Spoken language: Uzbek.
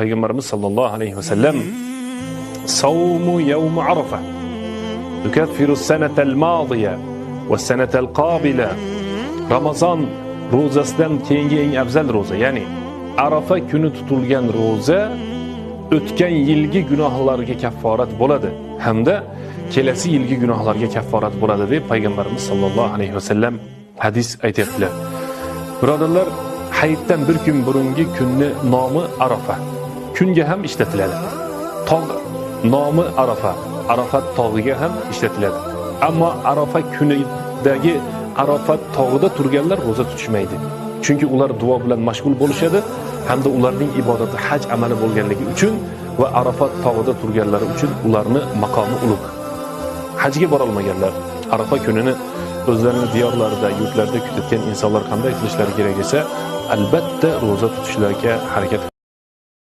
Payg'ambarimiz sallallohu alayhi vasallam savmu yawm Arafa yukaffiru sanatal madiya va sanatal qabila. Ramazon ro'zasidan keyingi eng afzal ro'za, ya'ni Arafa kuni tutilgan ro'za o'tgan yilgi gunohlarga kafforat bo'ladi hamda kelasi yilgi gunohlarga kafforat bo'ladi deb Payg'ambarimiz sallallohu alayhi vasallam hadis aytyaptilar. Birodarlar, hayitdan bir kun burungi kunni nomi Arafa. Kunga ham ishlatiladi. Tog' nomi Arafa, Arafat tog'iga ham ishlatiladi. Ammo Arafa kunidagi Arafat tog'ida turganlar ro'za tutishmaydi. Chunki ular duo bilan mashg'ul bo'lishadi hamda ularning ibodati haj amali bo'lganligi uchun va Arafat tog'ida turganlari uchun ularni maqomi ulug'. Hajga bora olmaganlar Arafa kunini o'zlarini diyorlarida, yurtlarida kutayotgan insonlar qanday qilishlari kerak esa, albatta ro'za tutishlariga harakat